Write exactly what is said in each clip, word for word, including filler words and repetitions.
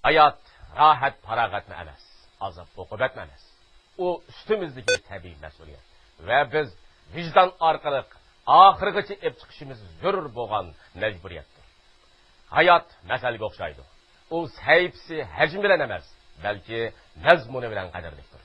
ھايات راھەت-پاراغەتمۇ ئەمەس، ئازاب-ئوقۇبەتمۇ ئەمەس. ئۇ ئۈستىمىزدىكى تەبىئىي مەسئۇلىيەت ۋە بىز ۋىجدان ئارقىلىق ئاخىرغىچە ئېلىپ چىقىشىمىز زۆرۈر بولغان مەجبۇرىيەتتۇر. ھايات مەسەلگە ئوخشايدۇ. ئۇ سەھىپىسى ھەجمى بىلەن ئەمەس، بەلكى مەزمۇنى بىلەن قەدىرلىكتۇر.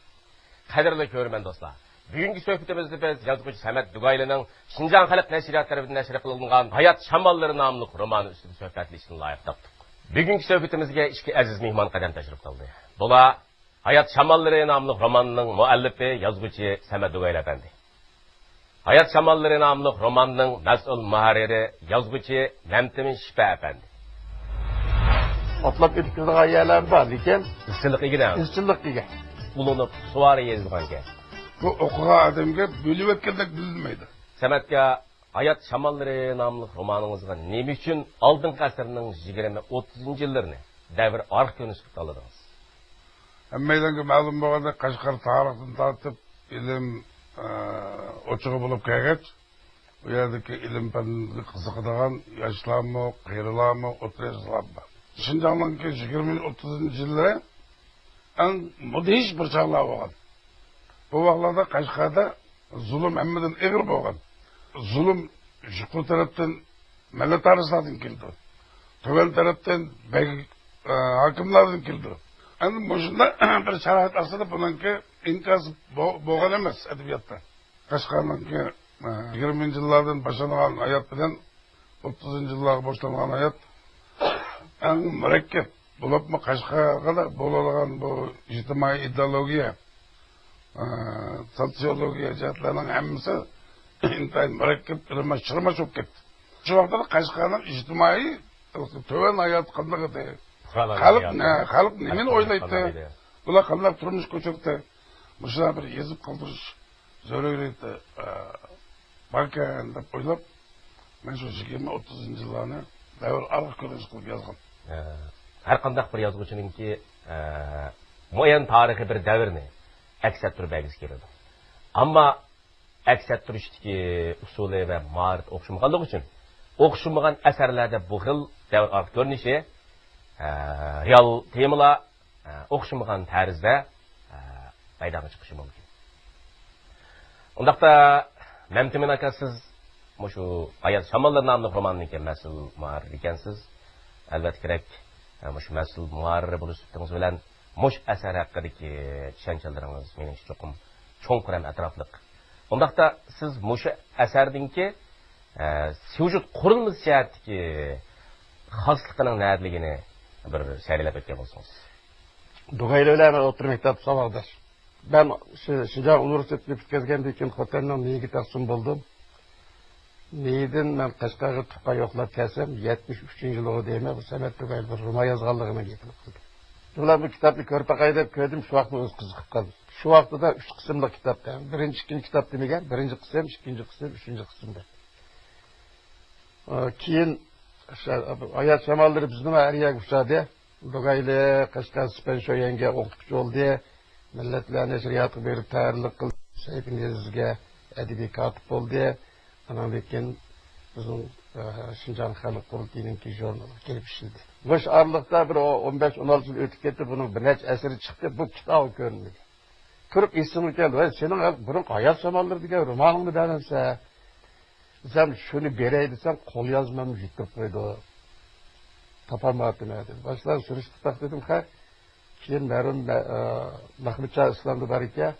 قەدىرلىك كۆرۈرمەن دوستلار، بۈگۈنكى سۆھبىتىمىزدە بىز يازغۇچى سەمەت دۇگايلىنىڭ شىنجاڭ خەلق نەشرىياتى تەرىپىدىن نەشر قىلىنغان ھايات شاماللىرى ناملىق رومانى ئۈستىدە سۆھبەتلىشىشنى لايىق تاپتۇق. بۈگۈنكى سۆھبىتىمىزگە ئىككى ئەزىز مېھمان قەدەم تەشرىپ قىلدى. بۇلار ھايات شاماللىرى ناملىق روماننىڭ مۇئەللىپى، يازغۇچى سەمەت دۇگايلى ئەپەندى. ھايات شاماللىرى ناملىق روماننىڭ مەسئۇل مۇھەررىرى، يازغۇچى مەمتىمىن شىپە ئەپەندى. ئاتلاپ ئۆتۈپ كېتىدىغان يەرلەر بار، لېكىن ئىزچىللىققا ئىگە. ئىزچىللىققا ئىگە. ئۇلىنىپ سۇۋارى يېزىلغان گەپ. بۇ ئوقۇغان ئادەمگە بۆلۈۋەتكەندەك بىلىنمەيدۇ. سەمەتكە ھايات شاماللىرى ناملىق رومانىڭىزغا نېمە ئۈچۈن ئالدىنقى ئەسىرنىڭ يىگىرمە، ئوتتۇزىنچى يىللىرىنى، دەۋر ئارقا كۆرۈنۈشى قىلىپ تاللىدىڭىز؟ ھەممەيلەنگە مەلۇم بولغاندەك، قەشقەر تارىختىن تارتىپ ئىلىم، ئە، ئوچىقى بولۇپ كەلگەچ، ئۇ يەردىكى ئىلىم پەنگە قىزىقىدىغان ياشلارمۇ، قېرىلارمۇ، ئوتتۇرا ياشلارمۇ بار. شىنجاڭنىڭكى يىگىرمە، ئوتتۇزىنچى يىللىرى ئەڭ مۇدھىش بىر چاغلار بولغان. بۇ ۋاقىتلاردا قەشقەردە زۇلۇم ھەممىدىن ئېغىر بولغان. زۇلۇم يۇقىرى تەرەپتىن مەللەتئارىلارنىڭ كېلىدۇ. تۆۋەن تەرەپتىن بەگ، ئە، ھاكىملاردىن كېلىدۇ. ئەمدى مۇشۇنداق بىر شارائىت ئاستىدا بۇنىڭكى ئىنكاسى بو-، بولغان ئەمەس ئەدەبىياتتا. قەشقەرنىڭكى، ئە، يىگىرمىنچى يىللاردىن باشلانغان ھايات بىلەن ئوتتۇزىنچى يىللارغا باشلانغان ھايات ئەڭ مۇرەككەپ. بولۇپمۇ قەشقەردە بولىدىغان بۇ ئىجتىمائىي ئىدېئولوگىيە، ئە، سوتسىيولوگىيە جەھەتلەرنىڭ ھەممىسى ئىنتايىن مۇرەككەپ، ئىلماش چىرماش بولۇپ كەتتى. شۇ ۋاقىتتا قەشقەرنىڭ ئىجتىمائىي تۆۋەن ھاياتى قانداق ئىدى؟ پۇقرالارنىڭ خەلق ھاياتى نە-، خەلق نېمىنى قانداق ئويلايتتى؟ ئىدى؟ بۇلار قانداق تۇرمۇش كۆچۈردى؟ مۇشۇلار بىر يېزىپ قالدۇرۇش زۆرۈرىيىتى، ئە، باركەن دەپ ئويلاپ، مەن شۇ يىگىرمە، ئوتتۇزىنچى يىللارنى دەۋر ئارقا كۆرۈنۈشى قىلىپ يازغان. ئە، ھەر قانداق بىر يازغۇچىنىڭكى، ئە، مۇئەييەن تارىخىي بىر دەۋرنى ئەكس ئەتتۈرۈپ بەرگۈسى كېلىدۇ. ئەمما ئەكس ئەتتۈرۈشتىكى ئۇسۇلى ۋە ماھارىتى ئوخشىمىغانلىقى ئۈچۈن، ئوخشىمىغان ئەسەرلەردە بۇ خىل دەۋر ئارقا كۆرۈنۈشى، ئە، رېئال تېمىلار، ئە، ئوخشىمىغان تەرزدە، ئە، مەيدانغا چىقىشى مۇمكىن. ئۇنداقتا، مەمتىمىن ئاكا، سىز مۇشۇ ھايات شاماللىرى ناملىق روماننىڭكى مەسئۇل مۇھەررىرى ئىكەنسىز. ئەلۋەتتە كېرەك، ئە، مۇشۇ مەسئۇل مۇھەررىر بولۇش سۈپىتىڭىز بىلەن مۇشۇ ئەسەر ھەققىدىكى چۈشەنچىلىرىڭىز مېنىڭچە چوقۇم چوڭقۇر ھەم ئەتراپلىق. ئۇنداقتا سىز مۇشۇ ئەسەردىنكى، ئە، سيۇژېت قۇرۇلمىسى جەھەتتىكى خاسلىقىنىڭ نەدىلىكىنى بىر سەرىلەپ ئۆتكەن بولسىڭىز. دۇگايلى بىلەن مەن ئوتتۇرا مەكتەپتە ساۋاقداش. مەن شى-، شىنجاڭ ئۇنىۋېرسىتېتىنى پۈتكۈزگەندىن كېيىن خوتەننىڭ مېيىگە تەقسىم بولدۇم. مېيىدىن مەن قەشقەرگە تۇغقان يوقلاپ كەلسەم، يەتمىش ئۈچىنچى يىلىغۇ دەيمەن، بۇ سەمەت دۇگايلى بىر رومان يازغانلىقىنىڭ گېپىنى قىلدى. شۇڭا بۇ كىتابنى كۆرۈپ باقاي دەپ كۆردۈم، شۇ ۋاقىتتا ئۆزى قىزىقىپ قالدى. شۇ ۋاقتىدا ئۈچ قىسىملىق كىتاب. بىرىنچى، ئىككىنچى كىتاب دېمىگەن، بىرىنچى قىسىم، ئىككىنچى قىسىم، ئۈچىنچى قىسىم دەپ. ئە، كېيىن شا-، ھايات شاماللىرى بىزنىڭ ھەر يەرگە ئۇچرىدى. دۇگايلى قەشقەر سىپەن شويەنگە ئوقۇتقۇچى بولدى. مىللەتلەر نەشرىياتىغا بېرىپ تەھرىرلىك قىلدى. سەھىپە نېزىزگە ئەدەبىي كاتىپ بولدى. ئانان كېيىن بىزنىڭ، ئە، شىنجاڭ خەلق قۇرۇلتىيىنىڭكى ژۇرنىلىغا كېلىپ ئىشلىدى. مۇشۇ ئارىلىقتا بىر ئون بەش، ئون ئالتە يىل ئۆتۈپ كەتتى. بۇنىڭ بىر نەچچە ئەسىرى چىقتى. بۇ كىتابى كۆرۈنمىدى. كۆرۈپ ئېسىمگە كەلدى، ۋاي، سېنىڭ بۇرۇنقى ھايات شاماللىرى دېگەن رومانىڭنى بەرمەمسەن؟ دېسەم، شۇنى بېرەي دېسەم، قوليازمامنى يىتتۇرۇپ قويدى. تاپالمايۋاتىمەن دېدى. باشلار سۈرۈشتە تاق دېدىم، خەي. كېيىن مەرھۇم مە-، ئە، مەخمۇتجان ئىسلامدا بار ئىكەن.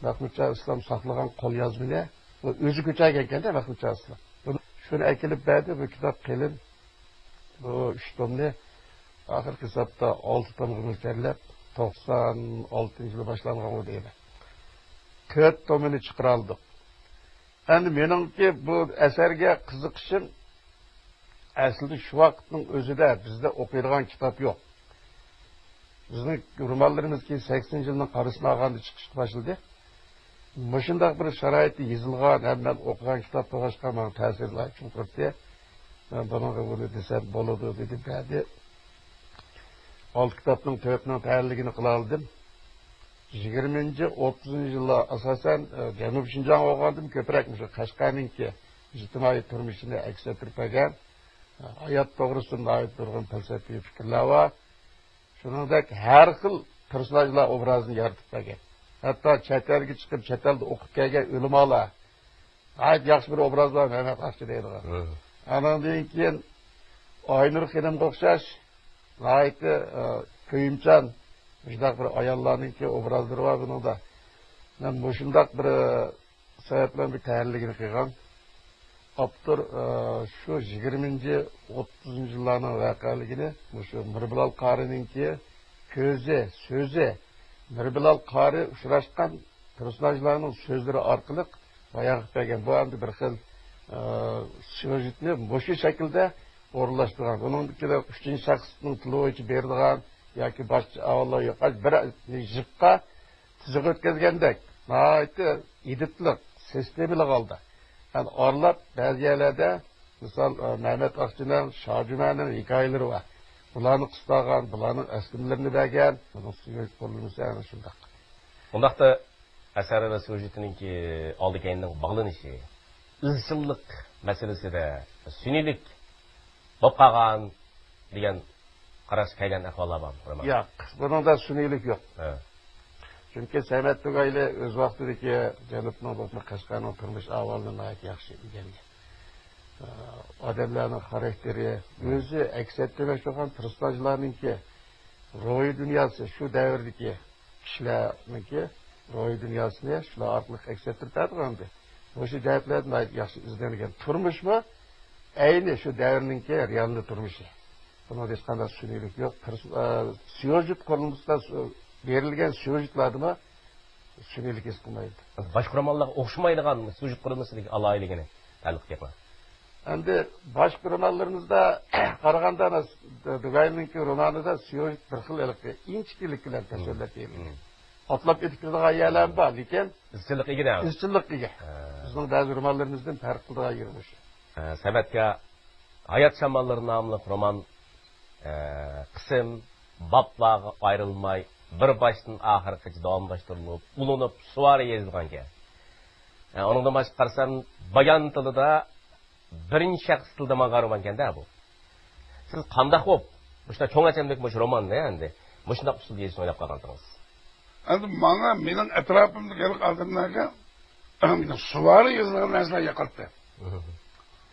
مەخمۇتجان ئىسلام ساقلىغان قوليازمىنى، ئۇ ئۆزى كۆچۈرگەنكەندە مەخمۇتجان ئىسلام. بۇنى، شۇنى ئەكېلىپ بەردى، بۇ كىتاب قېلىن. بۇ ئۈچ تومنى ئاخىرقى ھېسابتا ئالتە تومغا مۆلچەرلەپ، توقسان ئالتىنچى يىلى باشلانغانغۇ دەيمەن. تۆت تومىنى چىقىرالدۇق. ئەمدى مېنىڭكى بۇ ئەسەرگە قىزىقىشىم، ئەسلىدە شۇ ۋاقىتنىڭ ئۆزىدە بىزدە ئوقۇيدىغان كىتاب يوق. بىزنىڭ رومانلىرىمىز كېيىن سەكسىنىنچى يىلنىڭ قارىسىنى ئالغاندا چىقىشقا باشلىدى. مۇشۇنداق بىر شارائىتتا يېزىلغان ھەم مەن ئوقۇغان كىتاب بولغاچقا، ماڭا تەسىرى ناھايىتى چوڭقۇردى. مەن بۇنىڭغا بۇنى دېسەم بولىدۇ دېدىم، بەردى. ئالتە كىتابنىڭ تۆتىنىڭ تەھرىرلىكىنى قىلالىدىم. يىگىرمىنچى، ئوتتۇزىنچى يىللار ئاساسەن، ئە، جەنۇبىي شىنجاڭ بولغاندىن كۆپرەك مۇشۇ قەشقەرنىڭكى ئىجتىمائىي تۇرمۇشىنى ئەكس ئەتتۈرۈپ بەرگەن، ئە، ھايات توغرىسىدا ناھايىتى نۇرغۇن پەلسەپىۋى پىكىرلەر بار. شۇنىڭدەك ھەر خىل پېرسوناژلار ئوبرازىنى يارىتىپ بەرگەن. ھەتتا چەت ئەلگە چىقىپ، چەت ئەلدە ئوقۇپ كەلگەن ئۆلىمالار، ناھايىتى ياخشى بىر ئوبراز بار، مەمەت ئاقچى دەيدىغان. ھە. ئانىڭدىن كېيىن ئاينۇر خېنىمغا ئوخشاش ناھايىتى، ئە، كۆيۈمچان، مۇشۇنداق بىر ئاياللارنىڭكى ئوبرازلىرى بار بۇنىڭدا. مەن مۇشۇنداق بىر، ئە، سەۋەب بىلەن بىر تەھلىلگىنى قىلغان. ئاپتور، ئە، شۇ يىگىرمىنچى، ئوتتۇزىنچى يىللارنىڭ ۋەقەلىكىنى مۇشۇ مىربىلال قارىنىڭكى كۆزى، سۆزى، مىربىلال قارى ئۇچراشقان پېرسوناژلارنىڭ سۆزلىرى ئارقىلىق بايان قىلىپ بەرگەن. بۇ ئەمدى بىر خىل، ئە، سيۇژېتنى مۇشۇ شەكىلدە ئورۇنلاشتۇرغان. بۇنىڭ ئىچىدە ئۈچىنچى شەخسنىڭ تىلى بويىچە بېرىدىغان ياكى باشقىچە ئەھۋاللار يوق. بىر يىپقا تىزىق ئۆتكەزگەندەك، ناھايىتى ئىدىتلىق، سىستېمىلىق ھالدا. يەنى ئارىلاپ بەزى يەرلەردە، مىسال، ئە، مەمەت ئاقچىنىڭ، شاجۈمەنىڭ ھېكايىلىرى بار. بۇلارنى قىستالغان، بۇلارنىڭ ئەسلىمىلىرىنى بەرگەن. بۇنىڭ سيۇژېت قۇرۇلمىسى ئەنە شۇنداق. ئۇنداقتا ئەسەر سيۇژېتىنىڭكى ئالدى كەينىنىڭ باغلىنىشى، ئىزچىللىق مەسىلىسىدە سۈنئىيلىك بولۇپ قالغان دېگەن قاراشقا كەلگەن ئەھۋاللار بارمۇ، رومان؟ ياق، بۇنىڭدا سۈنئىيلىك يوق. ھە. چۈنكى سەمەت تۈگەيلى ئۆز ۋاقتىدىكى جەنۇبنىڭ بولۇپمۇ قەشقەرنىڭ تۇرمۇش ئەھۋالىنى ناھايىتى ياخشى ئۆگەنگەن. ئادەملەرنىڭ خاراكتېرى، ئۆزى ئەكس ئەتتۈرمەكچى بولغان پېرسوناژلارنىڭكى روھىي دۇنياسى، شۇ دەۋردىكى كىشىلەرنىڭكى روھىي دۇنياسىنى شۇلار ئارقىلىق ئەكس ئەتتۈرۈپ بەردى. مۇشۇ جەھەتلەردە ناھايىتى ياخشى ئىزدەنگەن. تۇرمۇشمۇ ئەينى شۇ دەۋرنىڭكى رېئالنىي تۇرمۇشى. بۇنىڭدا ھېچقانداق سۈنئىيلىك يوق. پېرس-، ئە، سيۇژېت قۇرۇلمىسىدا سۇ-، بېرىلگەن سيۇژېتلاردىمۇ سۈنئىيلىك ھېس قىلمايدۇ. باشقا رومانلارغا ئوخشىمايدىغان سيۇژېت قۇرۇلمىسىدىكى ئالاھىدىلىكىنى تەنقىد قىلىڭلار. ئەمدى باشقا رومانلىرىمىزدا قارىغاندا، ئانا، دۇگاينىڭكى رومانىدا سيۇژېت بىر خىل ھېلىقى ئىنچىكىلىك بىلەن تەسۋىرلەپ بېرىلگەن. ئاتلاپ ئۆتۈپ كېتىدىغان يەرلەرمۇ بار، لېكىن ئىزچىللىق ئىگە. ئىزچىللىق ئىگە. ھە. بىزنىڭ بەزى رومانلىرىمىزدىن پەرق قىلىدىغان يېرى مۇشۇ. ھە، سەمەتكە ھايات شاماللىرى ناملىق رومان، ئە، قىسىم، بابلارغا ئايرىلماي، بىر باشتىن ئاخىرغىچە داۋاملاشتۇرۇلۇپ، ئۇلىنىپ، سۇۋارى يېزىلغانىكەن. ئە، ئۇنىڭدىن باشقا قارىسام، بايان تىلىدا بىرىنچى شەخس تىلدا ماڭغان رومانكەن-دە بۇ. سىز قانداق بولۇپ، مۇشۇنداق چوڭ ھەجەملىك مۇشۇ روماننى ئەمدى مۇشۇنداق ئۇسۇلدا يېزىشنى ئويلاپ قالغانتىڭىز؟ ئەمدى ماڭا، مېنىڭ ئەتراپىمدىكى ھېلىقى ئادەملەرگە سۇۋارى يېزىلغان نەرسىلەر ياقاتتى.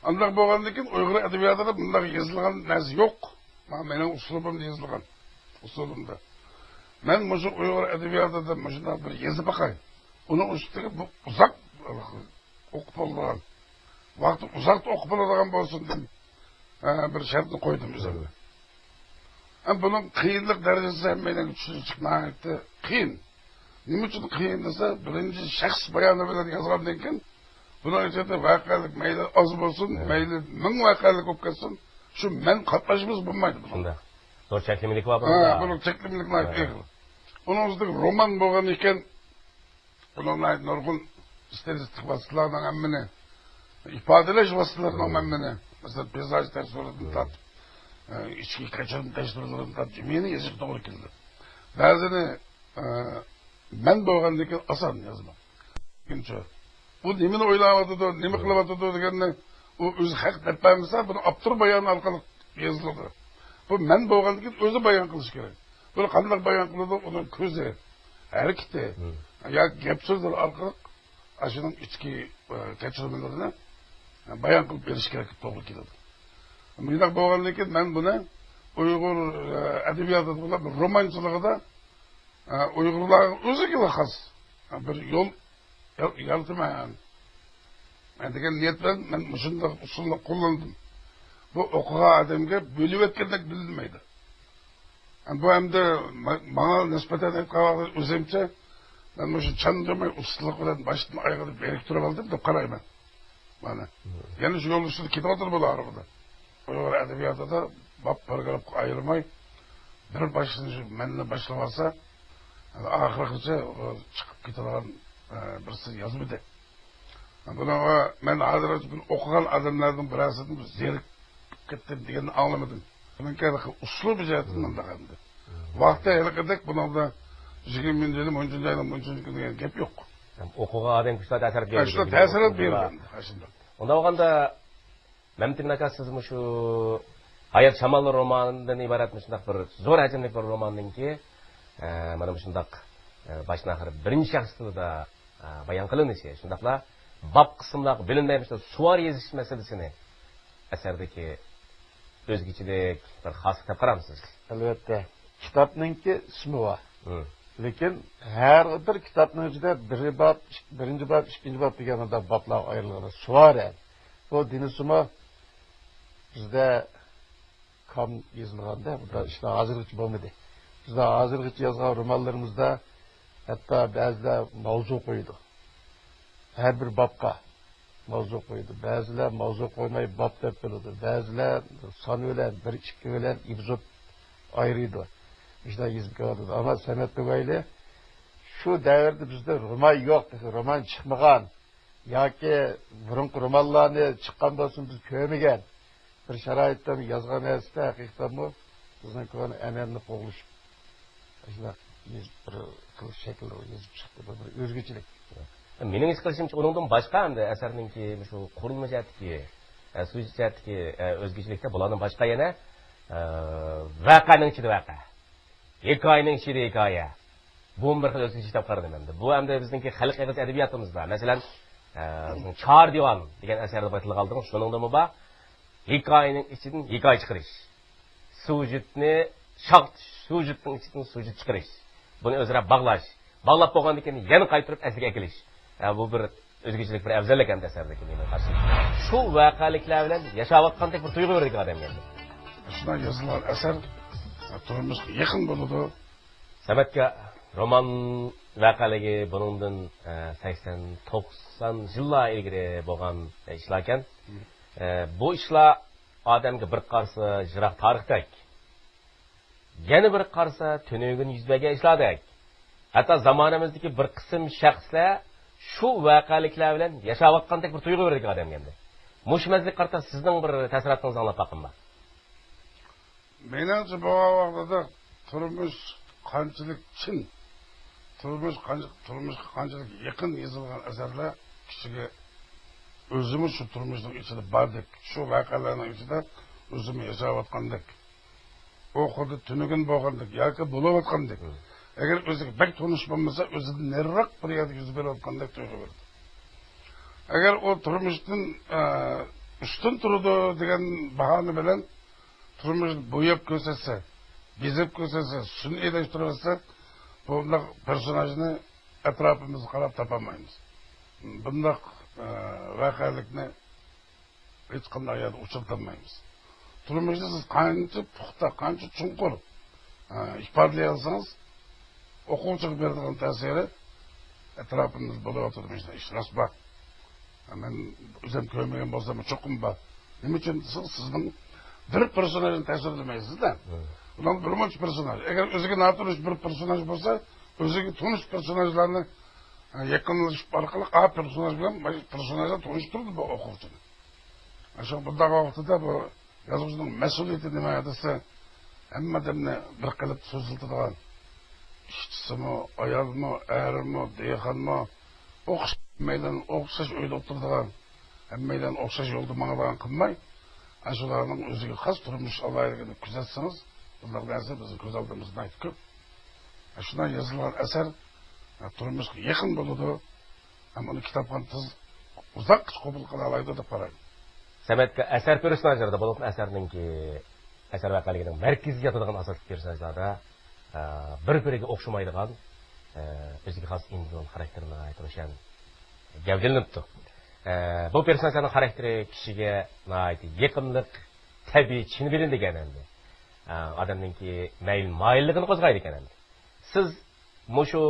ئانداق بولغاندىن كېيىن ئۇيغۇر ئەدەبىياتىدا بۇنداق يېزىلغان نەرسە يوق. مانا مېنىڭ ئۇسلۇبۇمدا يېزىلغان. ئۇسلۇبۇمدا. مەن مۇشۇ ئۇيغۇر ئەدەبىياتىدا مۇشۇنداق بىر يېزىپ باقاي. ئۇنىڭ ئۈستىگە بۇ ئۇزاق ئوقۇپ بولىدىغان، ۋاقتى ئۇزاقتا ئوقۇپ بولىدىغان بولسۇن دەپ، ئە، بىر شەرتنى قويدۇم ئۆزۈمگە. ئەمما بۇنىڭ قىيىنلىق دەرىجىسى ھەممەيلەنگە چۈشىنىشى ناھايىتى قىيىن. نېمە ئۈچۈن قىيىن دېسە، بىرىنچى شەخس بايانى بىلەن يازغاندىن كېيىن، بۇنىڭ ئىچىدە ۋەقەلىك مەيلى ئاز بولسۇن، ھە، مەيلى مىڭ ۋەقەلىك بولۇپ كەتسۇن، شۇ مەن قاتناشمىسا بولمايدۇ بۇنىڭ. شۇنداق. زور چەكلىمىلىك بار ھە، بۇنىڭدا. بۇنىڭ چەكلىمىلىك ناھايىتى ھە. ئېغىر. ئۇنىڭ ئۈستىگە رومان بولغان ئىكەن، بۇنىڭ ناھايىتى نۇرغۇن ئىستىلىستىك ۋاسىتىلەرنىڭ ھەممىنى، ئىپادىلەش ۋاسىتىلىرىنىڭ ھەممىنى، مەسىلەن، پېيزاج تەسۋىرىدىن تارتىپ، ئە، ئىچكى كەچۈرۈم تەسۋىرلىرىدىن تارتىپ، ھەممىنى يېزىشقا توغرا كېلىدۇ. بەزىنى، ئە، مەن بولغاندىن كېيىن ئاسان يازىمەن. ئىككىنچى، ئۇ نېمىنى ئويلاۋاتىدۇ، نېمە قىلىۋاتىدۇ دېگەننى ئۇ ئۆزى ھەق دەپ بەرمىسە، بۇنى ئاپتور بايانى ئارقىلىق يېزىلىدۇ. بۇ مەن بولغاندىن كېيىن ئۆزى بايان قىلىشى كېرەك. بۇنى قانداق بايان قىلىدۇ؟ ئۇنىڭ كۆزى، ھەرىكىتى ياكى گەپ سۆزلىرى ئارقىلىق ئاشۇنىڭ ئىچكى، ئە، كەچۈرمىلىرىنى بايان قىلىپ بېرىش كېرەك، توغرا كېلىدۇ. مۇنداق بولغاندىن كېيىن مەن بۇنى ئۇيغۇر، ئە، ئەدەبىياتىدا بولۇپ، رومانچىلىقىدا، ئە، ئۇيغۇرلارغا ئۆزىگىلا خاس بىر يول يا-، يارىتىمەن دېگەن نىيەت بىلەن مەن مۇشۇنداق ئۇسۇلنى قوللاندىم. بۇ ئوقۇغان ئادەمگە بۆلۈۋەتكەندەك بىلىنمەيدۇ. بۇ ئەمدى ما-، ماڭا نىسبەتەن ئېيتقان ۋاقىتتا ئۆزۈمچە مەن مۇشۇ چاندۇرماي ئۇستىلىق بىلەن باشتىن ئاياغىدا بىرىكتۈرۈپ ئالدىم دەپ قارايمەن. مانا. يەنە شۇ يول ئۈستىدە كېتىۋاتىدۇ بۇلار ئارىدا. ئۇيغۇر ئەدەبىياتىدا باب پاراگرافقا ئايرىلماي، بىر باشتىن شۇ مەننى باشلاپ ئالسا، ئاخىرغىچە چىقىپ كېتىدىغان، ئە، بىرسى يازمىدى. بۇنىڭغا مەن ھازىر بۇنى ئوقۇغان ئادەملەرنىڭ بىرەرسىدىن زېرىكىپ كەتتىم دېگەننى ئاڭلىمىدىم. بۇنىڭكى ھېلىقى ئۇسلۇبى جەھەتتىن مۇنداق ئەمدى. ۋاقتى ھېلىقىدەك بۇنىڭدا يىگىرمىنچى يىلى، مۇنچىنچى ئاينىڭ مۇنچىنچى كۈنى دېگەن گەپ يوق. ھەم ئوقۇغان ئادەمگە شۇنداق تەسىرات ھە، بېرىدۇ. شۇنداق تەسىرات بېرىدۇ ئەمدى، ھە، شۇنداق. ئۇنداق بولغاندا، مەمتىمىن ئاكا، سىز مۇشۇ ھايات شاماللىرى رومانىدىن ئىبارەت مۇشۇنداق بىر زور ھەجىملىك بىر روماننىڭكى، ئە، مانا مۇشۇنداق، ئە، باشتىن ئاخىر بىرىنچى شەخس تىلىدا، ئە، بايان قىلىنىشى، شۇنداقلا باب قىسىملارغا بۆلۈنمەي مۇشۇنداق سۇۋار يېزىش مەسىلىسىنى ئەسەردىكى ئۆزگىچىلىك، بىر خاسلىق دەپ قارامسىز؟ ئەلۋەتتە، كىتابنىڭكى ئىسمى بار. مم. لېكىن ھەر بىر كىتابنىڭ ئىچىدە بىرى باب، ئىك-، بىرىنچى باب، ئىككىنچى باب دېگەن مۇنداق بابلارغا ئايرىلغان. سۇۋار، بۇ دېمىسىمۇ بىزدە كام يېزىلغاندا، بۇنداق ئىشلار ھازىرغىچە بولمىدى. بىزلەر ھازىرغىچە يازغان رومانلىرىمىزدا ھەتتا بەزىلەر ماۋزۇ قويىدۇ. ھەر بىر بابقا ماۋزۇ قويىدۇ. بەزىلەر ماۋزۇ قويماي باب دەپ بولىدۇ. بەزىلەر سان بىلەن، بىر، ئىككى بىلەن ئېپىزود ئايرىيدۇ. مۇشۇنداق يېزىپ كېلىۋاتىدۇ. ئەمما سەمەت تۇگايلى شۇ دەۋردە بىزدە رومان يوق، تېخى رومان چىقمىغان. ياكى بۇرۇنقى رومانلارنى چىققان بولسىمۇ بىز كۆرمىگەن بىر شارائىتتا يازغان نەرسىدە ھەقىقەتەنمۇ بىزنىڭ كونا ئەنئەنىنى قوغلىشىپ، شۇنداق يېزىپ، بىر خىل شەكىلدە يېزىپ چىقتى. بۇ بىر ئۆزگىچىلىك. مېنىڭ ھېس قىلىشىمچە، ئۇنىڭدىن باشقا ئەمدى ئەسەرنىڭكى مۇشۇ قۇرۇلما جەھەتتىكى، ئە، سۇژېت جەھەتتىكى، ئە، ئۆزگىچىلىكتە بۇلاردىن باشقا يەنە، ئە، ۋەقەنىڭ ئىچىدە ۋەقە. ھېكايىنىڭ ئىچىدە ھېكايە. بۇمۇ بىر خىل ئۆزگىچە دەپ قارىدىم ئەمدى. بۇ ئەمدى بىزنىڭكى خەلق ئېغىز ئەدەبىياتىمىزدا، مەسىلەن، ئە، بىزنىڭ چار دىۋان دېگەن ئەسەردە ئېتىلغانلىقى شۇنىڭدىمۇ بار. ھېكايىنىڭ ئىچىدىن ھېكايە چىقىرىش. سۇژېتنى شاغ-، سۇژېتنىڭ ئىچىدىن سۇژېت چىقىرىش. بۇنى ئۆزئارا باغلاش. باغلاپ بولغاندىن كېيىن يەنە قايتۇرۇپ ئەسلىگە ئەكېلىش. ئە، بۇ بىر ئۆزگىچىلىك، بىر ئەۋزەللىك ئەمدى ئەسەردىكى مېنىڭ قارىشىمچە. شۇ ۋەقەلىكلەر بىلەن ياشاۋاتقاندەك بىر تۇيغۇ بېرىدىكەن ئادەمگە ئەمدى. شۇنداق يېزىلغان ئەسەر تۇرمۇشقا يېقىن بولىدۇ. سەمەت ئاكا، رومان ۋەقەلىكى بۇنىڭدىن، ئە، سەكسەن، توقسان يىللار ئىلگىرى بولغان ئىشلاركەن. مم. ئە، بۇ ئىشلار ئادەمگە بىر قارىسا يىراق تارىختەك. يەنە بىر قارىسا، تۈنۈگۈن يۈز بەرگەن ئىشلاردەك. ھەتتا زامانىمىزدىكى بىر قىسىم شەخسلەر شۇ ۋەقەلىكلەر بىلەن ياشاۋاتقاندەك بىر تۇيغۇ بېرىدىكەن ئادەمگە ئەمدى. مۇشۇ مەسىلىگە قارىتا سىزنىڭ بىر تەسىراتىڭىزنى ئاڭلاپ باققۇم بار. مېنىڭچە، بولغان ۋاقتىدا تۇرمۇش قانچىلىك چىن، تۇرمۇش قانچە-، تۇرمۇشقا قانچىلىك يېقىن يېزىلغان ئەسەرلەر كىشىگە ئۆزىمۇ شۇ تۇرمۇشنىڭ ئىچىدە باردەك، شۇ ۋەقەلەرنىڭ ئىچىدە ئۆزىمۇ ياشاۋاتقاندەك، ئۇ خۇددى تۈنۈگۈن بولغاندەك ياكى بولۇۋاتقاندەك. مم. ئەگەر ئۆزىگە بەك تونۇش بولمىسا، ئۆزىدىن نېرىراق بىر يەردە يۈز بېرىۋاتقاندەك تۇيغۇ بېرىدۇ. ئەگەر ئۇ تۇرمۇشتىن، ئە، ئۈستۈن تۇرىدۇ دېگەن باھانە بىلەن تۇرمۇشنى بوياپ كۆرسەتسە، بېزەپ كۆرسەتسە، سۈنئىيلەشتۈرۈۋەتسە، بۇنداق پېرسوناژنى ئەتراپىمىزغا قاراپ تاپالمايمىز. بۇنداق، ئە، ۋەقەلىكنى ھېچقانداق يەردە ئۇچرىتالمايمىز. تۇرمۇشنى سىز قانچە پۇختا، قانچە چوڭقۇر، ئە، ئىپادىلىيەلىسىڭىز، ئوقۇغۇچىغا بېرىدىغان تەسىرى ئەتراپىمىزدا بولۇۋاتىدۇ، مۇشۇنداق ئىش راست بار. مەن ئۆزۈم كۆرمىگەن بولسام چوقۇم بار. نېمە ئۈچۈن دېسىڭىز، سىزنىڭ بىر پېرسوناژنى تەسۋىرلىمەيسىز-دە. مم. ئۇنىڭ بىر مۇنچە پېرسوناژ. ئەگەر ئۆزىگە ناتونۇش بىر پېرسوناژ بولسا، ئۆزىگە تونۇش پېرسوناژلارنى، ئە، يېقىنلىشىپ ئارقىلىق ئا پېرسوناژ بىلەن پېرسوناژنى تونۇشتۇرىدۇ بۇ ئوقۇغۇچىنى. شۇ بۇنداق ۋاقتىدا بۇ يازغۇچىنىڭ مەسئۇلىيىتى نېمە دېسە، ھەممە ئادەمنى بىر قېلىپتا سۆزلىتىدىغان، ئىشچىسىمۇ، ئايالمۇ، ئەرىمۇ، دېھقانمۇ، ئوخش-، ھەممەيلەن ئوخشاش ئۆيدە ئولتۇرىدىغان، ھەممەيلەن ئوخشاش يولدا ماڭىدىغان قىلماي، ئاشۇلارنىڭ ئۆزىگە خاس تۇرمۇش ئالاھىدىلىكىنى كۆزەتسىڭىز، بۇنداق نەرسە بىزنىڭ كۆز ئالدىمىزدا ناھايىتى كۆپ. شۇنداق يېزىلغان ئەسەر تۇرمۇشقا يېقىن بولىدۇ. ھەم ئۇنى كىتابخانا تېز، ئۇزاققىچە قوبۇل قىلالايدۇ دەپ قارايمەن. سەمەتكە ئەسەر پېرسوناژلىرىدا، بولۇپمۇ ئەسەرنىڭكى، ئەسەر ۋەقەلىكىنىڭ مەركىزىگە ياتىدىغان ئاساسلىق پېرسوناژلاردا، ئە، بىر-بىرىگە ئوخشىمايدىغان، ئە، ئۆزىگە خاس ئىندىۋىدۇئال خاراكتېر ناھايىتى روشەن گەۋدىلىنىپتۇ. ئە، بۇ پېرسوناژلارنىڭ خاراكتېرى كىشىگە ناھايىتى يېقىملىق، تەبىئىي، چىن بىلىنىدىكەن ئەمدى. ئە، ئادەمنىڭكى مەيىل-مايىللىقىنى قوزغايدىكەن ئەمدى. سىز مۇشۇ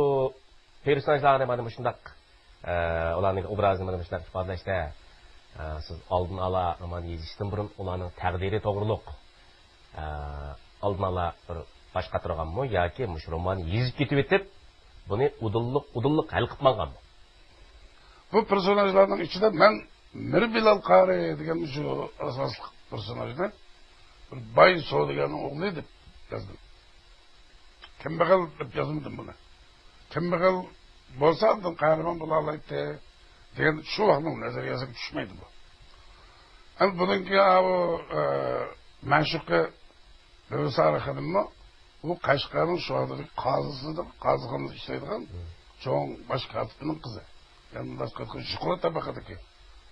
پېرسوناژلارنى مانا مۇشۇنداق، ئە، ئۇلارنىڭ ئوبرازىنى مانا مۇشۇنداق ئىپادىلەشتە، ئە، سىز ئالدىن ئالا رومان يېزىشتىن بۇرۇن ئۇلارنىڭ تەقدىرى توغرۇلۇق، ئە، ئالدىن ئالا بىر باش قاتۇرغانمۇ ياكى مۇشۇ روماننى يېزىپ كېتىۋېتىپ، بۇنى ئۇدۇللۇق، ئۇدۇللۇق ھەل قىلىپ ماڭغانمۇ؟ بۇ پېرسوناژلارنىڭ ئىچىدە مەن مىر بىلال قارى دېگەن شۇ ئاساسلىق پېرسوناژنى بىر باي سودىگەرنىڭ ئوغلى دەپ يازدىم. كەمبەغەل دەپ يازمىدىم بۇنى. كەمبەغەل بولسا ئاندىن قەھرىمان بولالايتتى دېگەن شۇ ۋاقىتنىڭ نەزەرىيەسىگە چۈشمەيدۇ بۇ. ئەمدى بۇنىڭكى ئاۋۇ، ئە، مەشۇقى بىبىسارا خېنىممۇ ئۇ قەشقەرنىڭ شۇ ۋاقىتتىكى قازىسىدىن، قازىخانىدا ئىشلەيدىغان چوڭ باش كاتىپنىڭ قىزى. يەنى مۇنداق قىلغان يۇقىرى تەبەقىدىكى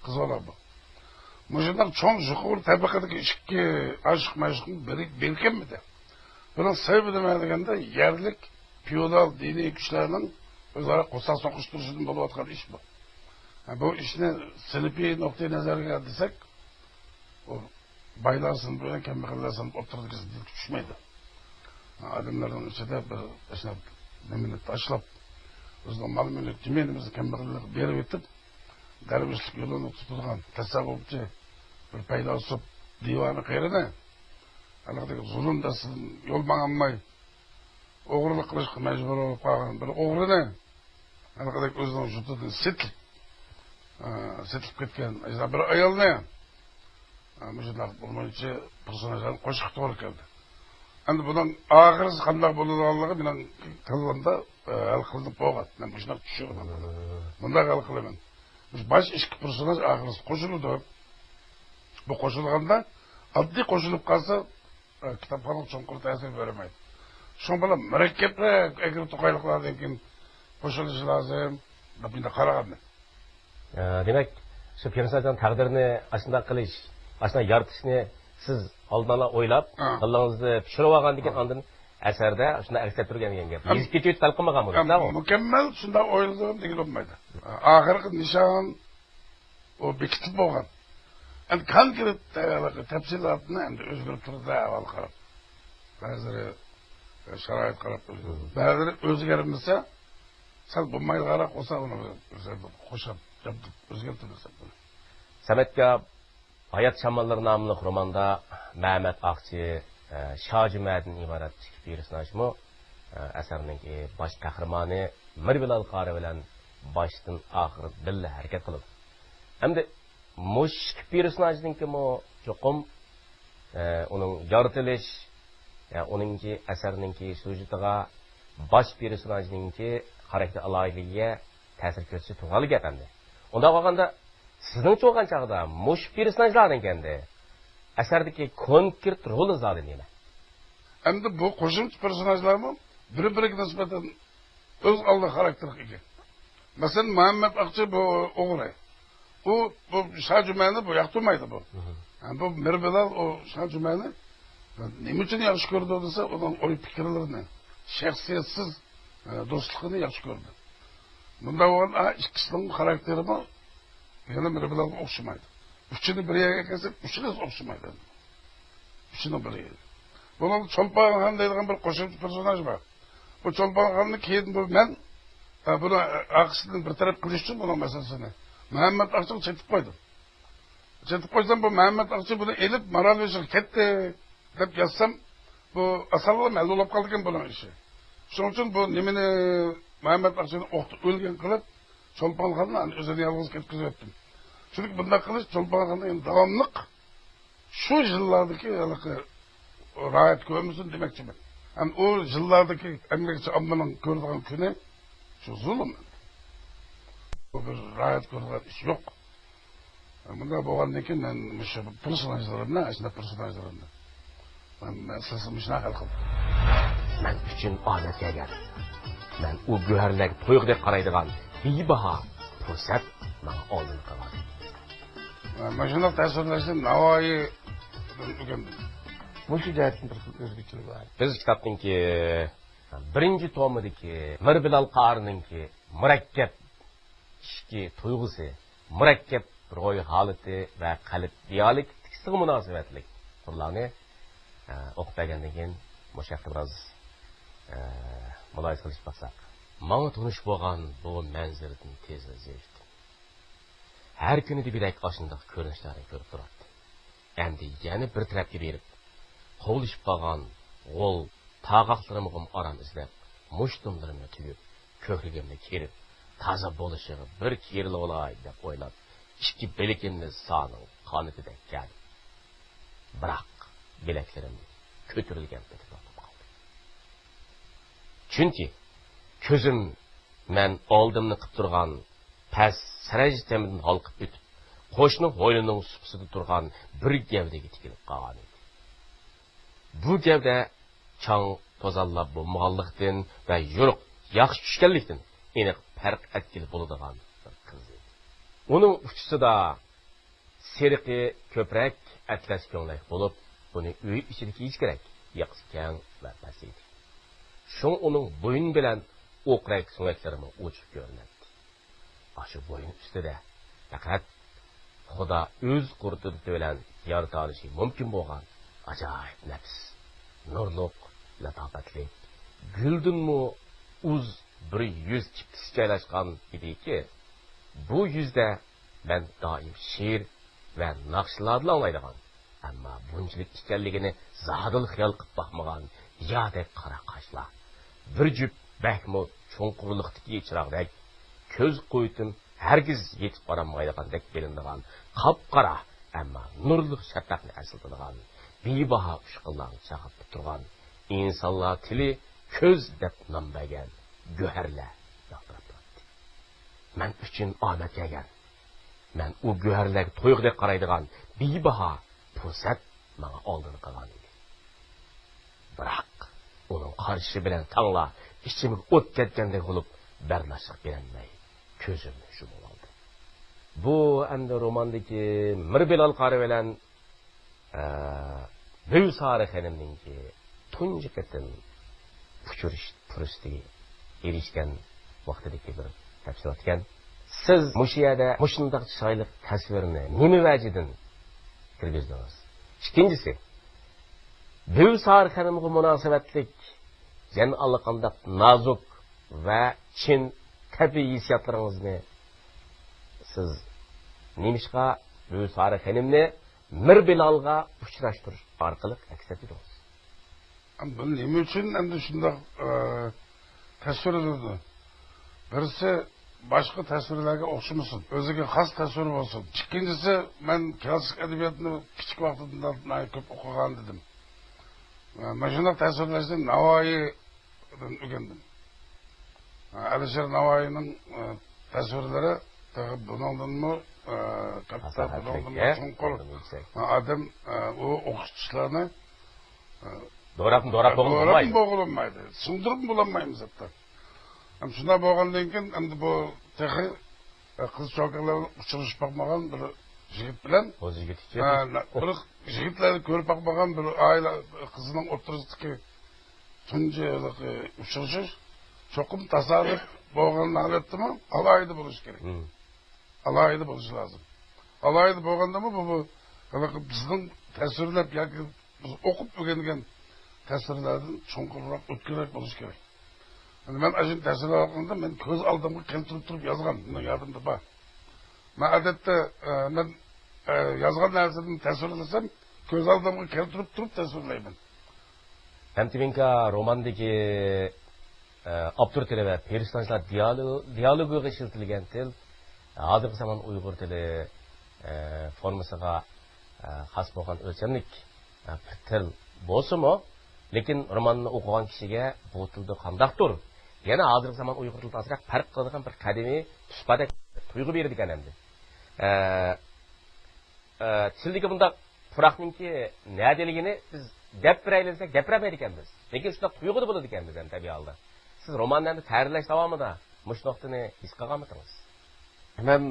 قىز بالا بۇ. مۇشۇنداق چوڭ يۇقىرى تەبەقىدىكى ئىككى ئاشىق مەشۇقنىڭ بىرى بىركەنمىدى. بۇنىڭ سەۋەبى نېمە دېگەندە، يەرلىك فېئودال دىنىي كۈچلەرنىڭ ئۆزئارا قورساق سوقۇشتۇرۇشىدىن بولۇۋاتقان ئىش بۇ. ھە، بۇ ئىشنى سىنىپىي نۇقتىئى نەزەرگە دېسەك، ئۇ بايلار سىنىپى بىلەن كەمبەغەللەر سىنىپى ئوتتۇرىدىكى زىددىيەتكە چۈشمەيدۇ. ئادەملەرنىڭ ئىچىدە بىر ئاشۇنداق نېمىنى تاشلاپ، ئۆزىنىڭ مال-مۈلۈك، زېمىنىمىزنى كەمبەغەللەرگە بېرىۋېتىپ، دەرۋىشلىك يولىنى تۇتىدىغان تەسەۋۋۇپچى بىر پەيلاسوپ، دىۋانە قېرىنى، ھېلىقىدەك زۇلۇم دەستىدىن يول ماڭالماي، ئوغرىلىق قىلىشقا مەجبۇر بولۇپ قالغان بىر ئوغرىنى، ھېلىقىدەك ئۆزىنىڭ يۇرتىدىن سېتىپ، ئە، سېتىلىپ كەتكەن ئەجدىھا بىر ئايالنى، ئە، مۇشۇنداق بىر مۇنچە پېرسوناژلارنى قوشۇشقا توغرا كەلدى. ئەمدى بۇنىڭ ئاخىرىسى قانداق بولىدىغانلىقى مېنىڭ كاللامدا، ئە، ھەل قىلىنىپ بولغان. مەن مۇشۇنداق چۈشىنىمەن. مۇنداق ھەل قىلىمەن. مۇشۇ باش ئىككى پېرسوناژ ئاخىرىسى قوشۇلىدۇ. بۇ قوشۇلغاندا ئاددىي قوشۇلۇپ قالسا، ئە، كىتابخانىغا چوڭقۇر تەسىر بەرمەيدۇ. شۇنىڭ بىلەن مۇرەككەپرەك ئەگرى توقايلىقلاردىن كېيىن قوشۇلۇشى لازىم دەپ مېنى قارىغانمەن. ئە، دېمەك، شۇ پېرسوناژنىڭ تەقدىرىنى ئاشۇنداق قىلىش، ئاشۇنداق يارىتىشنى سىز ئالدىن ئالا ئويلاپ، ھە. كاللىڭىزدا پىشۇرۇپ ئالغاندىن كېيىن ھە. ئاندىن ئەسەردە شۇنداق ئەكس ئەتتۈرگەن دېگەن گەپ. ھەم، يېزىپ كېتىۋېتىپ ھەل قىلمىغان بۇنى، ھەم شۇنداقمۇ؟ مۇكەممەل شۇنداق ئويلىدىم دېگىلى بولمايدۇ. ئاخىرقى نىشان ئۇ بېكىتىپ بولغان. ئەمدى كونكرېت تەپسىلاتنى ئەمدى ئۆزگىرىپ تۇرىدۇ ئەھۋالغا قاراپ. بەزىلىرى شارائىتقا قاراپ ئۆزگىرىدۇ. بەزىلىرى ئۆزگەرمىسە، سەل بولمايدىغانراق بولسا، ئۇنى قوشۇپ، ياپتۇق، ئۆزگەرتىمىز بۇنى. سەمەتكە ھايات شاماللىرى ناملىق روماندا مەمەت ئاقچى، ئە، شاجۈمەدىن ئىبارەت ئىككى پېرسوناژمۇ، ئە، ئەسەرنىڭكى باش قەھرىمانى مىربىلال قارى بىلەن باشتىن ئاخىر بىللە ھەرىكەت قىلىدۇ. ئەمدى مۇشۇ ئىككى پېرسوناژنىڭكىمۇ چوقۇم، ئە، ئۇنىڭ يارىتىلىش، ئە، ئۇنىڭكى ئەسەرنىڭكى سيۇژېتىغا باش پېرسوناژنىڭكى خاراكتېر ئالاھىدىلىكىگە تەسىر كۆرسىتىشى تۇغرالىق گەپ ئەمدى. ئۇنداق بولغاندا، سىزنىڭچە بولغان چاغدا مۇشۇ پېرسوناژلارنىڭكەن ئەسەردىكى كونكرېت رولى زادى نېمە؟ ئەمدى بۇ قوشۇمچە پېرسوناژلارمۇ بىر-بىرىگە نىسبەتەن ئۆز ئالدىغا خاراكتېرغا ئىگە. مەسىلەن، مۇھەممەت ئاقچى بۇ ئوغرى. ئۇ، بۇ شاجۈمەنى بۇ ياقتۇرمايدۇ بۇ. مم. ھە، بۇ مىربىلال ئۇ شاجۈمەنى نېمە ئۈچۈن ياخشى كۆرىدۇ دېسە، ئۇنىڭ ئوي پىكىرلىرىنى، شەخسىيەتسىز، ئە، دوستلۇقىنى ياخشى كۆرىدۇ. بۇنداق بولغاندا، ئىككىسىنىڭ خاراكتېرىمۇ يەنە بىر-بىرىگە ئوخشىمايدۇ. ئۈچىنى بىر يەرگە كەلسەك، ئۈچىنى ئوخشىمايدۇ. ئۈچىنىڭ بىرى. بۇنىڭ چولپانخان دەيدىغان بىر قوشۇمچە پېرسوناژ بار. بۇ چولپانخاننى كېيىن بۇ مەن، ئە، بۇنى ئارقىسىدىن بىر تەرەپ قىلىش ئۈچۈن بۇنىڭ مەسىلىسىنى مۇھەممەت ئاقچىغا چېتىپ قويدۇم. چېتىپ قويسام، بۇ مەمەت ئاقچى بۇنى ئېلىپ مارال بېشىغا كەتتى دەپ يازسام، بۇ ئاسانلا ھەل بولۇپ قالىدىكەن بۇنىڭ ئىشى. شۇنىڭ ئۈچۈن بۇ نېمىنى، مەمەت ئاقچىنى ئوقتا ئۆلگەن قىلىپ، چولپانخاننى ئۆزىنى يالغۇز كەتكۈزۈۋەتتىم. چۈنكى بۇنداق قىلىش چولپانخاندا ئەمدى داۋاملىق شۇ يىللاردىكى ھېلىقى راھەت كۆرمىسۇن دېمەكچىمەن. ھەم ئۇ يىللاردىكى ئەمگەكچى ئاممىنىڭ كۆرىدىغان كۈنى شۇ زۇلۇم. بۇ بىر راھەت كۆرىدىغان ئىش يوق. مۇنداق بولغاندىن كېيىن مەن مۇشۇ پېرسوناژلىرىمنى، ئاشۇنداق پېرسوناژلىرىمنى مەن، مەن سىزگە مۇشۇنداق ھەل قىلدىم. مەن ئۈچۈن ئادەتكە كەلگەن، مەن ئۇ گۆھەرلەرگە تۇيغۇدەك قارايدىغان بىباھا پۇرسەت ماڭا ئالدىن قالغان. مەن مۇشۇنداق تەسۋىرلەشنى ناۋايىدىن ئۆگەندىم. مۇشۇ جەھەتتىن بىر خىل ئۆزگىچىلىك بار. بىز كىتابنىڭكى بىرىنچى تومىدىكى مىربىلال قارىنىڭكى مۇرەككەپ ئىچكى تۇيغۇسى، مۇرەككەپ روھىي ھالىتى ۋە قەلب دىيالېكتىكىسىغا مۇناسىۋەتلىك قۇرلارنى، ئە، ئوقۇپ بەرگەندىن كېيىن، مۇشۇ ھەقتە بىراز، ئە، مۇلاھىزە قىلىشىپ باقساق. ماڭا تونۇش بولغان بۇ مەنزىرىدىن تېزلا زېرىكتىم. ھەر كۈنى دېگۈدەك ئاشۇنداق كۆرۈنۈشلەرنى كۆرۈپ تۇراتتىم. ئەمدى يەنە بىر تەرەپكە بېرىپ، قوغلىشىپ قالغان غول تاغاقلىرىمغىمۇ ئارام ئىزدەپ، مۇشتۇملىرىمنى تۈگۈپ، كۆكرىكىمنى كېرىپ، تازا بولۇشىغا بىر كېرىلىۋالاي دەپ ئويلاپ، ئىككى بىلىكىمنى سانىڭ قانىتىدەك كەردىم. بىراق، بىلەكلىرىم كۆتۈرۈلگەن پېتى توختاپ قالدى. چۈنكى كۆزۈم مەن ئالدىمنى قىپ تۇرغان پەس سەرەج تېمىدىن ھالقىپ ئۆتۈپ، قوشنا ھويلىنىڭ سۇپىسىدا تۇرغان بىر گەۋدىگە تىكىلىپ قالغانىدى. بۇ گەۋدە چاڭ توزانلار بولمىغانلىقتىن ۋە يورۇق ياخشى چۈشكەنلىكتىن ئېنىق پەرق ئەتكىلى بولىدىغان بىر قىز ئىدى. ئۇنىڭ ئۇچىسىدا سېرىقى كۆپرەك ئەتلەس كۆڭلەك بولۇپ، ئۇنى ئۆي ئىچىدە كىيىش كېرەك، ياقىسى كەڭ ۋە پەس ئىدى. شۇڭا ئۇنىڭ بوينى بىلەن ئوقرەك سۆڭەكلىرىمۇ ئوچۇق كۆرۈنەتتى. ئاشۇ بويۇن ئۈستىدە پەقەت خۇدا ئۆز قۇدرىتى بىلەن يارىتالىشى مۇمكىن بولغان ئاجايىپ نەپىس، نۇرلۇق، لاتاپەتلىك، گۈلدىنمۇ ئۇز بىر يۈز چىپتىسى جايلاشقان ئىدىكى، بۇ يۈزدە مەن دائىم شېئىر ۋە ناخشىلاردىلا ئاڭلايدىغان، ئەمما بۇنچىلىك ئىكەنلىكىنى زادىلا خىيال قىلىپ باقمىغان يادەك قارا قاشلار، بىر جۈپ بەكمۇ چوڭقۇرلۇقتىكى چىراغدەك، كۆز قۇۋۋىتىم ھەرگىز يېتىپ بارالمايدىغاندەك بىلىنىدىغان قاپقارا، ئەمما نۇرلۇق شەپەقنى ئەسلىتىدىغان بىباھا ئۇچقۇنلارنى چاقىرتىپ تۇرغان، ئىنسانلار تىلى كۆز دەپ نام بەرگەن گۆھەرلەر يالتىراپ تۇراتتى. مەن ئۈچۈن ئامەت كەلگەن. مەن ئۇ گۆھەرلەرگە تويغۇدەك قارايدىغان بىباھا پۇرسەت ماڭا ئالدىن قالغان ئىدى. بىراق، ئۇنىڭ قارىشى بىلەن تەڭلا ئىچىمگە ئوت كەتكەندەك بولۇپ، بەرداشلىق بېرەلمەي، كۆزۈمنى يۇمۇۋالدىم. بۇ ئەمدى روماندىكى مىر بىلال قارى بىلەن ئە، بىۋسارە خېنىمنىڭكى تۇنجى قېتىم ئۇچرىشىش پۇرسىتىگە ئېرىشكەن ۋاقتىدىكى بىر تەپسىلات ئىكەن. سىز مۇشۇ يەردە مۇشۇنداق چىرايلىق تەسۋىرنى نېمە ۋەجىدىن كىرگۈزدىڭىز؟ ئىككىنچىسى، بىۋسارە خېنىمغا مۇناسىۋەتلىك يەنە ئاللىقانداق نازۇك ۋە چىن تەبىئىي ھېسسىياتلىرىڭىزنى سىز نېمىشقا بىۋسارە خېنىمنى مىر بىلالغا ئۇچراشتۇرۇش ئارقىلىق ئەكس ئەتتۈردىڭىز. بۇ نېمە ئۈچۈن ئەمدى شۇنداق، ئە، تەسۋىرلىنىدۇ؟ بىرسى، باشقا تەسۋىرلەرگە ئوخشىمىسۇن، ئۆزىگە خاس تەسۋىر بولسۇن. ئىككىنچىسى، مەن كىلاسسىك ئەدەبىياتنى كىچىك ۋاقتىمدا ناھايىتى كۆپ ئوقۇغان ئىدىم. ئە، مانا شۇنداق تەسۋىرلەشنى ناۋايى ئۆگەندىم. ئەلىشىر ناۋايىنىڭ، ئە، تەسۋىرلىرى تېخى بۇنىڭدىنمۇ، ئە، كاتتا، پاساھەتلىك، بۇنىڭدىنمۇ ئە، چوڭقۇر. بۇنىڭدىن يۈكسەك. ئادەم، ئە، ئۇ ئوقۇتقۇچىلارنى، ئە، دوراپمۇ، دوراپ بولغىلى دوراپمۇ بولمايدۇ. بولغىلى بولمايدۇ. سىڭدۈرۈپمۇ بولالمايمىز ھەتتا. ھەم شۇنداق بولغاندىن كېيىن، ئەمدى بۇ تېخى، ئە، قىز چوكانلار بىلەن ئۇچرىشىپ باقمىغان بىر يىگىت بىلەن، بۇ يىگىت ئىكەن. ئە، بىر يىگىتلەرنى كۆرۈپ باقمىغان بىر ئائىلە قىزىنىڭ ئوتتۇرىسىدىكى تۇنجى ھېلىقى ئۇچرىشىش چوقۇم تاسادىپ بولغان ھالەتتىمۇ ئالاھىدە بولۇشى كېرەك. مم. ئالاھىدە بولۇشى لازىم. ئالاھىدە بولغاندىمۇ بۇ، بۇ ھېلىقى بىزنىڭ تەسۋىرلەپ ياكى بىز ئوقۇپ ئۆگەنگەن تەسۋىرلەردىن چوڭقۇرراق، ئۆتكۈررەك بولۇشى كېرەك. ئەمدى مەن ئاشۇنى تەسۋىرلەۋاتقاندا مەن كۆز ئالدىمغا كەلتۈرۈپ تۇرۇپ يازغان، مېنىڭ يادىمدا بار. مەن ئادەتتە، ئە، مەن، ئە، يازغان نەرسىدىن تەسۋىرلىسەم، كۆز ئالدىمغا كەلتۈرۈپ تۇرۇپ تەسۋىرلەيمەن. ھەمتىمىنكا روماندىكى، ئە، ئاپتور تىلى ۋە پېرسوناژلار دىيالو-، دىيالوگىغا ئىشلىتىلگەن تىل ھازىرقى زامان ئۇيغۇر تىلى، ئە، فورمىسىغا، ئە، خاس بولغان ئۆلچەملىك، ئە، بىر تىل بولسىمۇ، لېكىن روماننى ئوقۇغان كىشىگە بۇ تىلدا قانداقتۇر يەنە ھازىرقى زامان ئۇيغۇر تىلىدىن ئازراق پەرق قىلىدىغان بىر قەدىمىي تۇسپادەك تۇيغۇ بېرىدىكەن ئەمدى. ئە، ئە، تىلدىكى بۇنداق پۇراقنىڭكى نەدىلىكىنى بىز دەپ بېرەيلى دېسەك، دەپ بېرەلمەيدىكەنمىز. لېكىن شۇنداق تۇيغۇدا بولىدىكەنمىز ئەمدى تەبىئىي ھالدا. سىز روماننى ئەمدى تەييارلاش داۋامىدا مۇشۇ نۇقتىنى ھېس قىلغانمىدىڭىز؟ مەن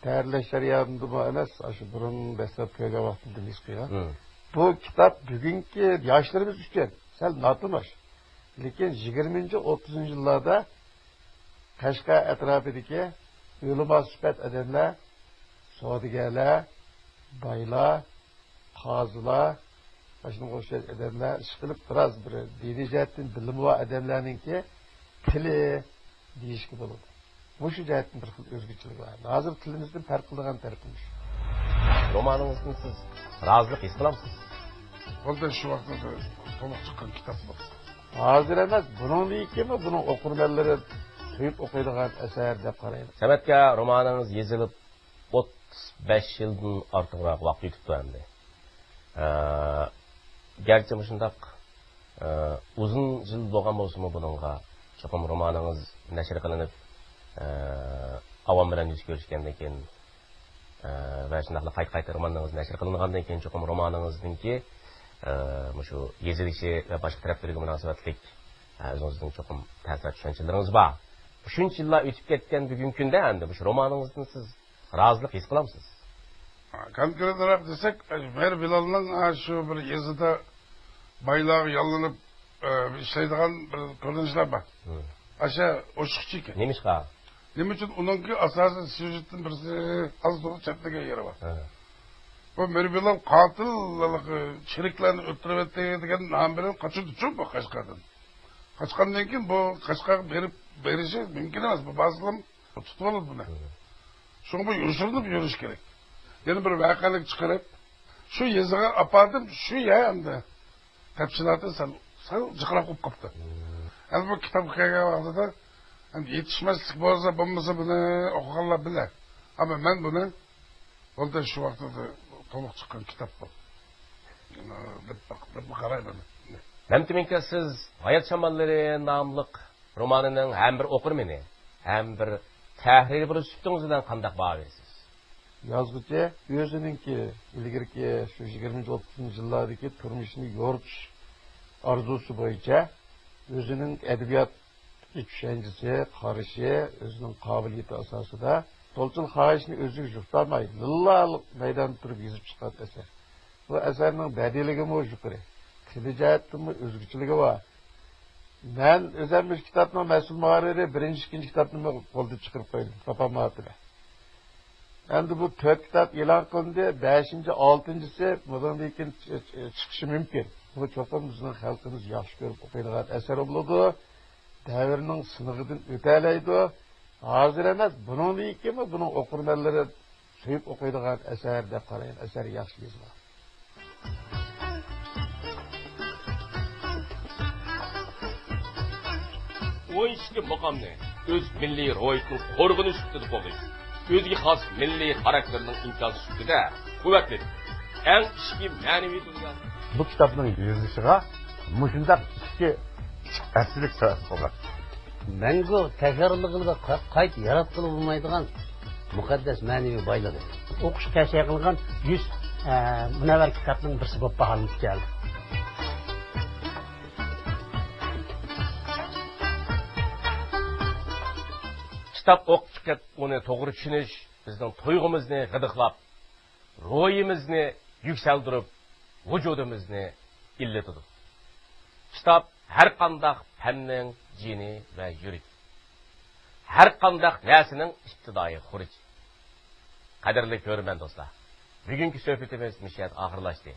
تەييارلاش جەريانىدىمۇ ئەمەس، ئاشۇ بۇرۇن دەسلەپ كۆرگەن ۋاقتىمدىن ھېس قىلغان. مم. بۇ كىتاب بۈگۈنكى ياشلىرىمىز ئۈچۈن سەل ناتونۇش. لېكىن يىگىرمىنچى، ئوتتۇزىنچى يىللاردا قەشقەر ئەتراپىدىكى ئۆلىما سۈپەت ئادەملەر، سودىگەرلەر، بايلار، قازىلار، مۇشۇنىڭغا ئوخشاش ئادەملەر ئىشقىلىپ، بىراز بىر دىنىي جەھەتتىن بىلىمى بار ئادەملەرنىڭكى تىلى دېيىشكە بولىدۇ. مۇشۇ جەھەتتىن بىر خىل ئۆزگىچىلىكى بار. ھازىر تىلىمىزدىن پەرق قىلىدىغان تەرىپى مۇشۇ. رومانىڭىزدىن سىز رازىلىق ھېس قىلامسىز؟ خۇددى شۇ ۋاقىتتا تولۇق چىققان كىتاب بولسا. ھازىر ئەمەس، بۇنىڭدىن كېيىنمۇ بۇنىڭ ئوقۇرمەنلىرى سۆيۈپ ئوقۇيدىغان ئەسەر دەپ قارايمەن. سەمەتكە رومانىڭىز يېزىلىپ ئوتتۇز بەش يىلدىن ئارتۇقراق ۋاقىت ئۆتۈپتۇ ئەمدى. ئە، گەرچە مۇشۇنداق، ئە، ئۇزۇن يىل بولغان بولسىمۇ بۇنىڭغا، چوقۇم رومانىڭىز نەشر قىلىنىپ، ئە، ئاۋام بىلەن يۈز كۆرۈشكەندىن كېيىن، ئە، ۋە شۇنداقلا قايتا-قايتا رومانىڭىز نەشر قىلىنغاندىن كېيىن، چوقۇم رومانىڭىزنىڭكى، ئە، مۇشۇ يېزىلىشى ۋە باشقا تەرەپلىرىگە مۇناسىۋەتلىك، ئە، ئۆزىڭىزنىڭ چوقۇم تەسىرات چۈشەنچىلىرىڭىز بار. شۇنچە يىللار ئۆتۈپ كەتكەن بۈگۈنكى كۈندە ئەمدى مۇشۇ رومانىڭىزدىن سىز رازىلىق ھېس قىلامسىز؟ كونكرېتراق دېسەك، مېھرى بىلالنىڭ، ھە، شۇ بىر يېزىدا بايلارغا ياللىنىپ، ئە، ئىشلەيدىغان بىر كۆرۈنۈشلەر بار. ھە. ئاشۇ ئوشۇقچە ئىكەن. نېمىشقا؟ نېمە ئۈچۈن؟ ئۇنىڭكى ئاساسىي سيۇژېتتىن بىرسى ئاز توغرا چەتلىگەن يېرى بار. ھە. بۇ مېھرى بىلال قاتىل چېرىكلەرنى ئۆلتۈرۈۋەتتى دېگەن نام بىلەن قاچىدىچۇ بۇ قەشقەردىن. قاچقاندىن كېيىن بۇ قەشقەرگە بېرىپ، بېرىشى مۇمكىن ئەمەس. بۇ بارسىلام تۇتۇۋالىدۇ بۇنى. ھە. شۇڭا بۇ يوشۇرۇنۇپ يۈرۈش كېرەك. يەنە بىر ۋەقەلىك چىقىرىپ، شۇ يېزىغا ئاپاردىم، شۇ يەر ئەمدى تەپسىلاتى سەل، سەل جىقراق بولۇپ قاپتۇ. ھە. ئەمدى بۇ كىتابقا كەلگەن ۋاقتىدا، ئەمدى يېتىشمەسلىك بولسا، بولمىسا بۇنى ئوقۇغانلار بىلە. ئەمما مەن بۇنى بولدى شۇ ۋاقتىدا تولۇق چىققان كىتاب بۇ، دەپ، دەپ قارايمەن. مەمتىمىنكە، سىز ھايات شاماللىرى ناملىق رومانىنىڭ ھەم بىر ئوقۇرمىنى، ھەم بىر تەھرىرى بولۇش سۈپىتىڭىز بىلەن قانداق باھا بېرىسىز؟ يازغۇچى ئۆزىنىڭكى ئىلگىرىكى شۇ يىگىرمىنچى، ئوتتۇزىنچى يىللاردىكى تۇرمۇشىنى يورۇتۇش ئارزۇسى بويىچە ئۆزىنىڭ ئەدەبىيات چۈشەنچىسى، قارىشى، ئۆزىنىڭ قابىلىيىتى ئاساسىدا تولچىل خاھىشنى ئۆزىگە يۇقتۇرماي، لىللا مەيداندا تۇرۇپ يېزىپ چىققان ئەسەر. بۇ ئەسەرنىڭ بەدىلىگىمۇ يۇقىرى، تىلى جەھەتتىنمۇ ئۆزگىچىلىكى بار. مەن ئۆزۈم مۇشۇ كىتابنىڭ مەسئۇل مۇھەررىرى، بىرىنچى، ئىككىنچى كىتابنىمۇ قولدا چىقىرىپ قويدۇم، تاپالمايۋاتىمەن. ئەمدى بۇ تۆت كىتاب ئېلان قىلىندى، بەشىنچى، ئالتىنچىسى بۇنىڭدىن كېيىن چىقىشى مۇمكىن. بۇ چوقۇم بىزنىڭ خەلقىمىز ياخشى كۆرۈپ ئوقۇيدىغان ئەسەر بولىدۇ. دەۋرنىڭ سىنىغىدىن ئۆتەلەيدۇ. ھازىر ئەمەس، بۇنىڭدىن كېيىنمۇ بۇنىڭ ئوقۇرمەنلىرى سۆيۈپ ئوقۇيدىغان ئەسەر دەپ قارايمەن. ئەسەر ياخشى يېزىلغان. ئون ئىككى مۇقامنى ئۆز مىللىي روھىيىتىنىڭ قورغىنى سۈپىتىدە قوغداش، ئۆزىگە خاس مىللىي خاراكتېرنىڭ ئىنكاسى سۈپىتىدە قۇۋۋەتلىدى. ئەڭ ئىچكى مەنىۋى دۇنيا. بۇ كىتابنىڭ يېزىلىشىغا مۇشۇنداق ئىچكى كىچىك ھەپسىلىك سەۋەب بولغان. مەڭگۈ تەكرارلىغىلى ۋە قا-، قايتا ياراتقىلى بولمايدىغان مۇقەددەس مەنىۋى بايلىقى. ئوقۇشقا تەشەيە قىلغان يۈز، ئە، مۇنەۋۋەر كىتابنىڭ بىرسى بولۇپ باھالىنىپ كەلدى. كىتاب ئوقۇپ چىقىپ، ئۇنى توغرا چۈشىنىش بىزنىڭ تۇيغۇمىزنى غىدىقلاپ، روھىمىزنى يۈكسەلدۈرۈپ، ۋۇجۇدىمىزنى ئىللىتىدۇ. كىتاب ھەر قانداق پەننىڭ جېنى ۋە يۈرىكى. ھەر قانداق نەرسىنىڭ ئىپتىدائىي خۇرۇچى. قەدىرلىك كۆرۈرمەن دوستلار، بۈگۈنكى سۆھبىتىمىز مۇشۇ يەردە ئاخىرلاشتى.